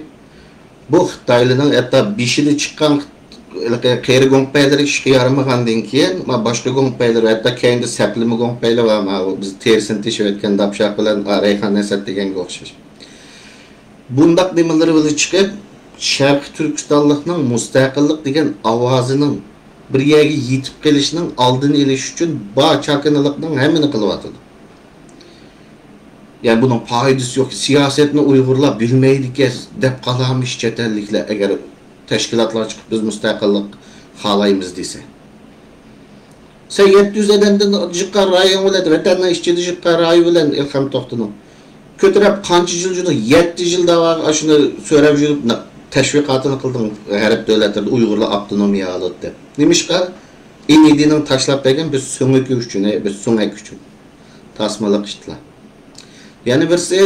بۇ خىتايلىنىڭ ھەتتا بېشىدا چىققان ھېلىقى قېرى گۇڭپەيلىرى ئىشقا يارىمىغاندىن كېيىن، ما باشقا گۇڭپەيلىرى، ھەتتا كەينىدە سەپلىمە گۇڭپەيلى بار، ما بۇ بىز تېرىسىنى تېشىۋەتكەن داپشاق بىلەن، ئا، رەيھان ئەسەت دېگەنگە ئوخشاش. بۇنداق نېمىلىرى بىلەن چىقىپ، شەرقىي تۈركىستانلىقنىڭ مۇستەقىللىق دېگەن ئاۋازىنىڭ بىر يەرگە يېتىپ قېلىشىنىڭ ئالدىنى ئېلىش ئۈچۈن بار چاكىنىلىقنىڭ ھەممىنى قىلىۋاتىدۇ. يەنى بۇنىڭ پايدىسى يوق. سىياسەتنى ئۇيغۇرلار بىلمەيدىكەن دەپ قالارمىش چەت ئەللىكلەر، ئەگەر تەشكىلاتلار چىقىپ بىز مۇستەقىللىق خالايمىز دېسە. سەن يەتتە يۈز ئادەمدىن جىققان رايون بىلەن، ۋەتەننىڭ ئىچىدە جىققان رايون بىلەن ئىلھام توختىنىڭ كۆتۈرۈپ قانچە يىل يۈردۈڭ؟ يەتتە يىل داۋاغا ئاشۇنى سۆرەپ يۈرۈپ، تەشۋىقاتىنى قىلدىڭ غەرب دۆلەتلىرىدە ئۇيغۇرلار ئاپتونومىيە ئالىدۇ دەپ. نېمىشقا؟ ئىنىدىنىڭ تاشلاپ بەرگەن بىر سۆڭىكى ئۈچۈن، بىر سۆڭەك ئۈچۈن. تاسمىلىق ئىتلار. يەنە بىرسى،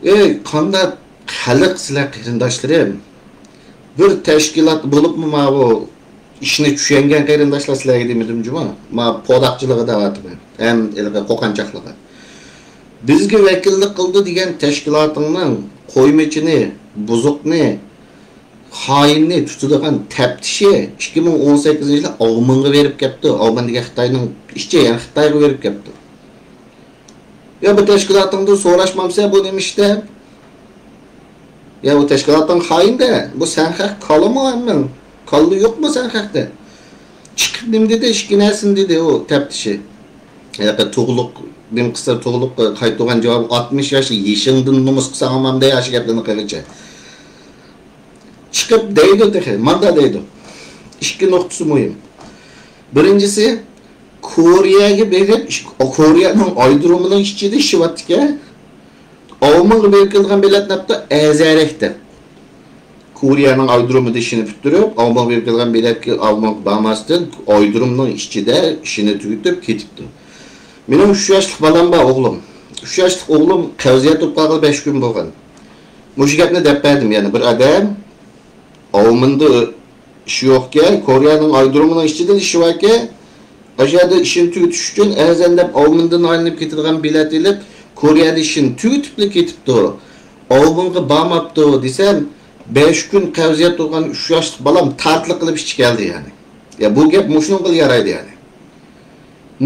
ئەي، قانداق خەلق سىلەر قېرىنداشلىرىم؟ بىر تەشكىلات بولۇپمۇ ماۋۇ ئىشنى چۈشەنگەن قېرىنداشلار سىلەرگە دېمىدىم جۇما؟ ما پوداقچىلىقى دەۋاتىمەن. ھەم ھېلىقى قوقانچاقلىقى. بىزگە ۋەكىللىك قىلدى دېگەن تەشكىلاتىڭنىڭ قويمىچىنى، بۇزۇقنى، خائىننى تۇتىدىغان تەپتىشى ئىككى مىڭ ئون سەككىزىنچى يىلى ئاۋمېنغا بېرىپ كەپتۇ. ئاۋمېن دېگەن خىتاينىڭ ئىچى، يەنى خىتايغا بېرىپ كەپتۇ. يا بۇ تەشكىلاتىڭدىن سوراشمامسەن بۇ نېمە ئىش دەپ؟ يا بۇ تەشكىلاتىڭ خائىن دە، بۇ سەن خەق كالىمۇ ھەممىڭ؟ كاللا يوقمۇ سەن خەقتە؟ چىقىپ نېمە دېدى؟ ئىككى نەرسىنى دېدى ئۇ تەپتىشى. ھېلىقى تۇغلۇق، نېمە قىلسا تۇغلۇق قايتۇرغان جاۋاب، ئاتمىش ياش، يېشىڭدىن نومۇس قىلساڭ ئاماندا ياش گەپلىرىنى قىلغىچە. چىقىپ دەيدۇ تېخى، ماندا دەيدۇ. ئىككى نۇقتىسى مۇھىم. بىرىنچىسى، كورېيەگە بېرىپ، ئىش-، كورېيەنىڭ ئايرودرومىنىڭ ئىچىدە ئىشلەۋاتىدىكەن. ئاۋمېنغا بېرىپ كېلىدىغان بېلەتنى ئاپتۇ، ئەزەرەكتە. كورېيەنىڭ ئايرودرومىدا ئىشىنى پۈتتۈرۈپ، ئاۋمېنغا بېرىپ كېلىدىغان بېلەتكە ئاۋمېنغا بارماستىن، ئايرودرومنىڭ ئىچىدە ئىشىنى تۈگىتىپ كېتىپتۇ. مېنىڭ ئۈچ ياشلىق بالام بار، ئوغلۇم. ئۈچ ياشلىق ئوغلۇم قەۋزىيەت بولۇپ قالغىلى بەش كۈن بولغان. مۇشۇ گەپنى دەپ بەردىم يەنە بىر ئادەم. ئاۋمېندا ئىشى يوقكەن، كورېيەنىڭ ئايرودرومىنىڭ ئىچىدە ئىشى باركەن. ئاشۇ يەردە ئىشىنى تۈگىتىش ئۈچۈن ئەرزان دەپ ئاۋمېندىن ئايلىنىپ كېتىدىغان بېلەت ئېلىپ، كورېيەدە ئىشىنى تۈگىتىپلا كېتىپتۇ. ئاۋمېنغا بارماپتۇ دېسەم، بەش كۈن قەۋزىيەت بولغان ئۈچ ياشلىق بالام تارتلىق قىلىپ ئىچى كەلدى يەنى. يا بۇ گەپ مۇشۇنىڭغىلا يارايدۇ يەنى.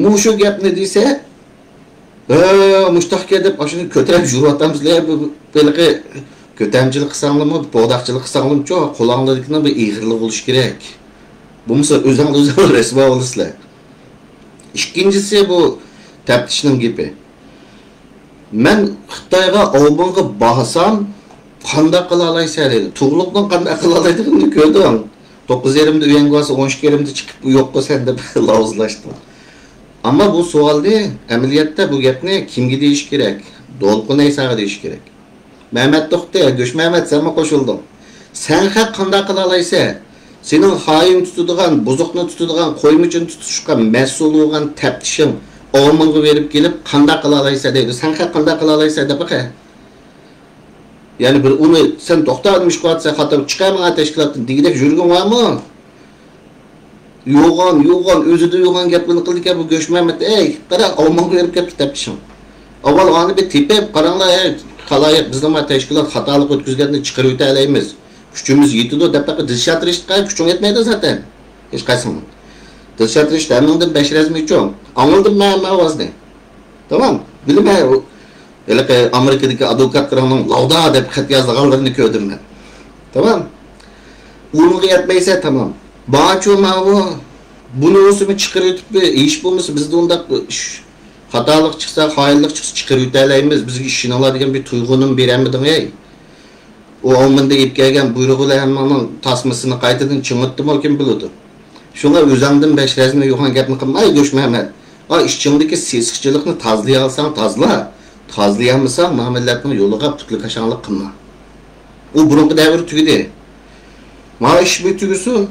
مۇشۇ گەپنى دېسە، ھە، مۇشتاقكەن دەپ ئاشۇنى كۆتۈرۈپ يۈرۈۋاتامسىلەر؟ بۇ، بۇ، ھېلىقى كۆتەمچىلىك قىلساڭلارمۇ، بوغداقچىلىق قىلساڭلارمۇچۇ، قولۇڭلاردىكىنىڭ بىر ئېغىرلىقى بولۇشى كېرەك. بولمىسا ئۆزۈڭلار ئۆزۈڭلار رەسۋا بولىسىلەر. ئىككىنچىسى، بۇ تەپتىشنىڭ گېپى. مەن خىتايغا ئاۋمېنغا بارسام، قانداق قىلالايسەن دەيدۇ. تۇغلۇقنىڭ قانداق قىلالايدىغىنىنى كۆردۈڭ. توققۇز يېرىمدە ئۆيۈڭگە بارسا، ئون ئىككى يېرىمدە چىقىپ يوق بولىسەن دەپ لاۋزىلاشتىڭ. ئەمما بۇ سوئالنى، ئەمەلىيەتتە بۇ گەپنى كىمگە دېيىش كېرەك؟ دولقۇن ئەيساغا دېيىش كېرەك. مەمەت توختى، گۆش مەمەت، سەنمۇ قوشۇلدۇڭ. سەن خەق قانداق قىلالايسەن؟ سېنىڭ خائىن تۇتىدىغان، بۇزۇقنى تۇتىدىغان، قويمىچىنى تۇتۇشقا مەسئۇل بولغان تەپتىشىڭ ئاۋمېنغا بېرىپ كېلىپ، قانداق قىلالايسەن دەيدۇ. سەن خەق قانداق قىلالايسەن دەپ بېقە. يەنى بىر ئۇنى سەن توختالمىش قىلىۋاتىسەن، خاتا چىقار ماڭا تەشكىلاتتىن دېگۈدەك يۈرگۈڭ بارمۇ؟ يوغان، يوغان، ئۆزىدە يوغان گەپلەرنى قىلىدىكەن بۇ گۆش مەمەت. ئەي، قارا، ئاۋمېنغا بېرىپ كەپتۇ تەپتىشىڭ. ئاۋۋال ئانى بىر تېپىپ قاراڭلار، ئەي خالايىق، بىزنىڭ ما تەشكىلات خاتالىق ئۆتكۈزگەننى چىقىرىۋېتەلەيمىز. كۈچىمىز يېتىدۇ دەپ بېقىپ دىلشات رېشىتقا كۈچۈڭ يەتمەيدۇ زاتەن. ھېچقايسىڭنىڭ. دىلشات رېشىت ھەممىڭدىن بەش رەزمى چوڭ. ئاڭلىدىم مەن ھەممە ئاۋازنى. تامام. بىلىمەن، ئۇ ھېلىقى ئامېرىكىدىكى ئادۋوكاتلىرىڭنىڭ لاۋدا دەپ خەت يازىدىغانلىرىنى كۆردۈم مەن. تامام. ئۇنىڭغا يەتمەيسەن، تامام. بارچۇ ماۋۇ. بۇنى بولسىمۇ چىقىرىۋېتىپ، ھېچ بولمىسا بىزدە ئۇنداق ئىش، خاتالىق چىقسا، خائىنلىق چىقسا چىقىرىۋېتەلەيمىز. بىزگە ئىشىنىڭلار دېگەن بىر تۇيغۇنىمۇ بېرەلمىدىڭ، ھەي. ئۇ ئاۋمېندا ئېلىپ كەلگەن بۇيرۇقى بىلەن ھەممىنىڭ تاسمىسىنى قايتىدىن چىڭىتتىمۇ كىم بىلىدۇ. شۇڭا ئۆزۈڭدىن بەش رەزمى يوغان گەپنى قىلما، ئەي گۆش مەمەت. ئا، ئىچىڭدىكى سېسىقچىلىقنى تازىلىيالىساڭ تازىلا، تازىلىيالمىساڭ ما مىللەتنىڭ يولىغا پۇتلىكاشاڭلىق قىلما. ئۇ بۇرۇنقى دەۋر تۈگىدى. ما ئىش بۇ تۈگىسۇن.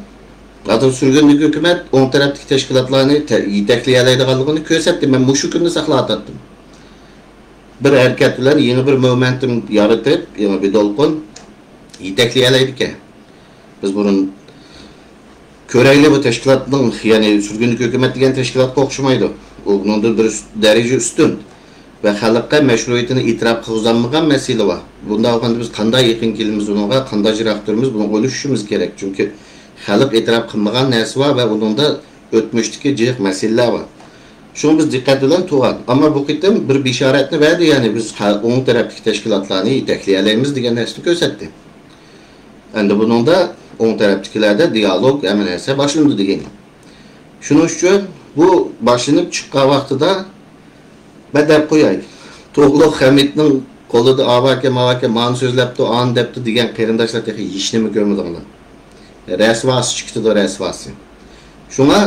ھازىر سۈرگۈندىكى ھۆكۈمەت ئوڭ تەرەپتىكى تەشكىلاتلارنى تە-، يېتەكلىيەلەيدىغانلىقىنى كۆرسەتتى. مەن مۇشۇ كۈننى ساقلاۋاتاتتىم. بىر ھەرىكەت بىلەن يېڭى بىر مومېنتۇم يارىتىپ، يېڭى بىر دولقۇن يېتەكلىيەلەيدىكەن. بىز بۇرۇن كۆرەيلى، بۇ تەشكىلاتنىڭ، يەنى سۈرگۈنلۈك ھۆكۈمەت دېگەن تەشكىلاتقا ئوخشىمايدۇ. ئۇ بۇنىڭدىن بىر ئۈست-، دەرىجە ئۈستۈن ۋە خەلققە مەشرۇئىيىتىنى ئېتىراپ قىلغۇزالمىغان مەسىلە بار. بۇنداق بولغاندا بىز قانداق يېقىن كېلىمىز ئۇنىڭغا، قانداق يىراق تۇرىمىز، بۇنى ئويلىشىشىمىز كېرەك. چۈنكى خەلق ئېتىراپ قىلمىغان نەرسە بار ۋە ئۇنىڭدا ئۆتمۈشتىكى جىق مەسىلىلەر بار. شۇڭا بىز دىققەت بىلەن تۇرغان. ئەمما بۇ قېتىم بىر بېشارەتنى بەردى، يەنى بىز ھە-، ئوڭ تەرەپتىكى تەشكىلاتلارنى يېتەكلىيەلەيمىز دېگەن نەرسىنى كۆرسەتتى. ئەمدى بۇنىڭدا ئوڭ تەرەپتىكىلەردە دىيالوگ، ھەممە نەرسە باشلىنىدۇ دېگەن. شۇنىڭ ئۈچۈن بۇ باشلىنىپ چىققان ۋاقتىدا، مەن دەپ قوياي، تۇغلۇق ھەمىتنىڭ قولىدا ئاۋاكەن، ماۋاكەن، مانى سۆزلەپتۇ، ئانى دەپتۇ دېگەن قېرىنداشلار تېخى ھېچنېمە كۆرمىدىڭلار. رەسۋاسى چىقىتىدۇ، رەسۋاسى. شۇڭا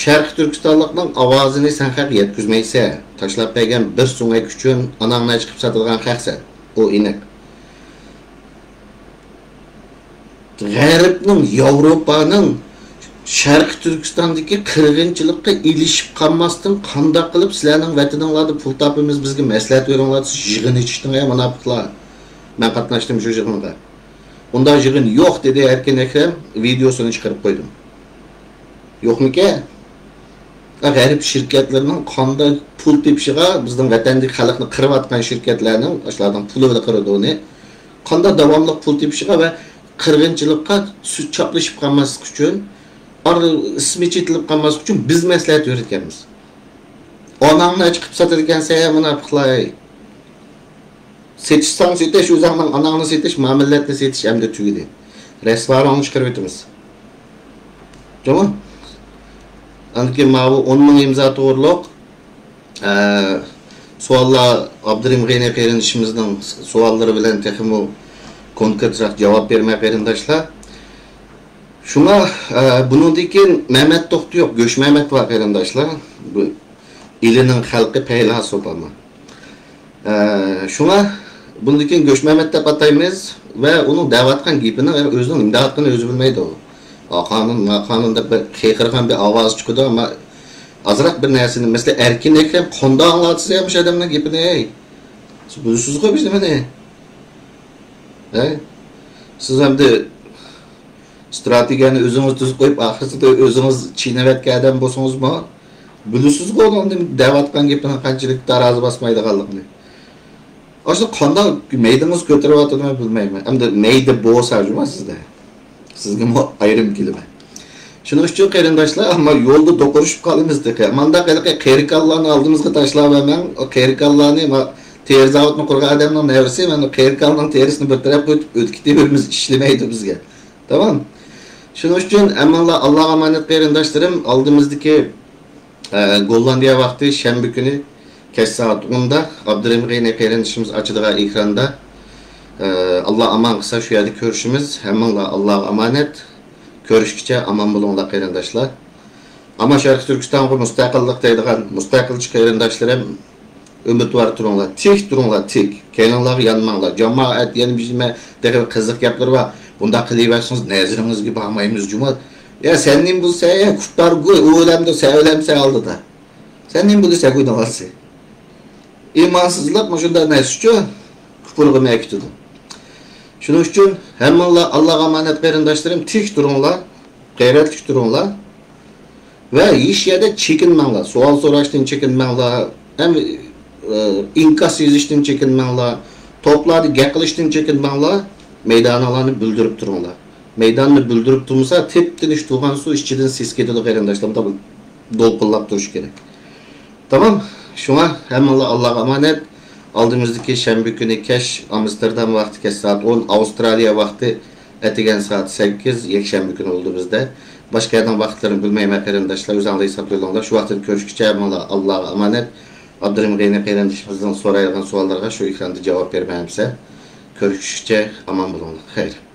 شەرقىي تۈركىستانلىقنىڭ ئاۋازىنى سەن خەققە يەتكۈزمەيسەن. تاشلاپ بەرگەن بىر سۆڭەك ئۈچۈن ئاناڭنى چىقىپ ساتىدىغان خەقسەن. ئۇ ئېنىق. غەربنىڭ، ياۋروپانىڭ شەرقىي تۈركىستاندىكى قىرغىنچىلىققا ئېلىشىپ قالماستىن، قانداق قىلىپ سىلەرنىڭ ۋەتىنىڭلاردا پۇل تاپىمىز، بىزگە مەسلىھەت بېرىڭلار دېسە، يىغىن ئېچىشتىڭ، ئەي مۇناپىقلار. مەن قاتناشتىم شۇ يىغىنغا. ئۇنداق يىغىن يوق، دېدى ئەركىن ئەكرەم، ۋىدېيوسىنى چىقىرىپ قويدۇم. يوقمىكەن؟ غەرب شىركەتلىرىنىڭ قانداق پۇل تېپىشىغا، بىزنىڭ ۋەتەندىكى خەلقنى قىرىۋاتقان شىركەتلەرنىڭ، ئاشۇلارنىڭ پۇلى بىلەن قىرىدۇ ئۇنى. قانداق داۋاملىق پۇل تېپىشىغا ۋە قىرغىنچىلىققا سۈت چاپلىشىپ قالماسلىق ئۈچۈن، ئارىدا ئىسمى چېتىلىپ قالماسلىق ئۈچۈن بىز مەسلىھەت بېرىدىكەنمىز. ئاناڭنى چىقىپ ساتىدىكەنسەن، ھە، مۇناپىقلار. سېتىشساڭ سېتىش، ئۆزۈڭنىڭ ئاناڭنى سېتىش، ما مىللەتنى سېتىش ئەمدى تۈگىدى. رەسۋارىڭنى چىقىرىۋېتىمىز. جۇمۇ؟ ئاندىن كېيىن ماۋۇ ئون مىڭ ئىمزا توغرۇلۇق، ئە، سوئاللار، ئابدۇرېھىم غېنى قېرىندىشىمىزنىڭ سوئاللىرى بىلەن تېخىمۇ كونكرېتراق جاۋاب بېرىمەن، قېرىنداشلار. شۇڭا، ئە، بۇنىڭدىن كېيىن مەمەت توختى يوق، گۆش مەمەت بار، قېرىنداشلار. بۇ ئىلىنىڭ خەلقى پەيلاسوپ ئەمما. ئە، شۇڭا بۇندىن كېيىن گۆش مەمەت دەپ ئاتايمىز ۋە ئۇنىڭ دەۋاتقان گېپىنىڭ ئۆزىنىڭ نېمە دەۋاتقىنىنى ئۆزى بىلمەيدۇ. ئاقانۇن، ماقانۇن دەپ بىر قىيقىرغان بىر ئاۋاز چىقىدۇ، ئەمما ئازراق بىر نەرسىنى، مەسىلەن، ئەركىن ئەكرەم قانداق ئاڭلاتسا مۇشۇ ئادەمنىڭ گېپىنى، ھەي؟ سىز بىلىسىزغۇ بىز نېمىنى؟ ھەي؟ سىز ئەمدى ئىستراتېگىيەنى ئۆزىڭىز تۈزۈپ قويۇپ، ئاخىرسىدا ئۆزىڭىز چىينىۋەتكەن ئادەم بولسىڭىزمۇ، بىلىسىزغۇ ئۇنىڭ دەۋاتقان گېپىنىڭ قانچىلىك تارازا باسمايدىغانلىقىنى. ئاشۇ قانداق مەيدىڭىز كۆتۈرۈۋاتىدۇ مەن بىلمەيمەن. ئەمدى مەيدە بولسا جۇما سىزدە. سىزگىمۇ ئايرىم كېلىمەن. شۇنىڭ ئۈچۈن قېرىنداشلار، ئەمما يولدا دوقۇرۇشۇپ قالىمىز تېخى. مانداق ھېلىقى قېرىكانلارنى ئالدىمىزغا تاشلاۋەرمەڭ. ئۇ قېرىكانلارنى، ما، تېرە زاۋۇتنى قۇرغان ئادەمنىڭ نەۋرىسى، مانا قېرىكاننىڭ تېرىسىنى بىر تەرەپكە ئۆتۈپ ئۆتۈپ كېتىۋېرىمىز، ئىشلىمەيدۇ بىزگە. تامام. شۇنىڭ ئۈچۈن ھەممىڭلار ئاللاغا ئامانەت قېرىنداشلىرىم. ئالدىمىزدىكى، ئە، گوللاندىيە ۋاقتى شەنبە كۈنى كەچ سائەت ئوندا ئابدۇرېھىم غېنى قېرىندىشىمىز ئاچىدىغان ئېكراندا، ئە، ئاللا ئامان قىلسا شۇ يەردە كۆرۈشىمىز. ھەممىڭلار ئاللاغا ئامانەت. كۆرۈشكىچە ئامان بولۇڭلار قېرىنداشلار. ئەمما شەرقىي تۈركىستانغا مۇستەقىللىق دەيدىغان مۇستەقىلچى قېرىنداشلىرىم، ئۈمىدۋار تۇرۇڭلار، تىك تۇرۇڭلار، تىك. كەينىڭلارغا يانماڭلار. جامائەت يەنە بىر نېمە، تېخى قىزىق گەپلىرى بار. بۇنداق قىلىۋەرسىڭىز نەزىرىڭىزگە بارمايمىز جۇمۇ. يا سەن نېمە بولسا، يا كۇپپار گۇي، ئۇ ئۆلەمدۇ، سەن ئۆلەمسەن ئالدىدا. سەن نېمە بولىسەن گۇي ناۋارسى؟ ئىمانسىزلىق مۇشۇنداق نەرسە ئۈچۈن كۇپۇرغا مەكىتىدۇ. شۇنىڭ ئۈچۈن ھەممىڭلار ئاللاغا ئامانەت قېرىنداشلىرىم، تىك تۇرۇڭلار، غەيرەتلىك تۇرۇڭلار ۋە ھېچ يەردە چېكىنمەڭلار. سوئال سوراشتىن چېكىنمەڭلار، ھەم، ئە، ئىنكاس يېزىشتىن چېكىنمەڭلار، توپلاردا گەپ قىلىشتىن چېكىنمەڭلار، مەيدانىڭلارنى بىلدۈرۈپ تۇرۇڭلار. مەيداننى بىلدۈرۈپ تۇرمىسا، تىپتىنچ تۇرغان سۇ ئىچىدىن سېسىپ كېتىدۇ قېرىنداشلار، دولقۇنلاپ تۇرۇش كېرەك. تامام. شۇڭا ھەممىڭلار ئاللاغا ئامانەت. ئالدىمىزدىكى شەنبە كۈنى كەچ ئامستېردام ۋاقتى كەچ سائەت ئون، ئاۋسترالىيە ۋاقتى ئەتىگەن سائەت سەككىز، يەكشەنبە كۈنى بولىدۇ بىزدە. باشقا يەرنىڭ ۋاقىتلىرىنى بىلمەيمەن قېرىنداشلار، ئۆزۈڭلار ھېسابلىۋېلىڭلار. شۇ ۋاقىتتا كۆرۈشكىچە ھەممىڭلار ئاللاغا ئامانەت. ئابدۇرېھىم غېنى قېرىندىشىمىزنىڭ سورايدىغان سوئاللىرىغا شۇ ئېكراندا جاۋاب بېرىمەن ئەمىسە. كۆرۈشكىچە ئامان بولۇڭلار. خەير.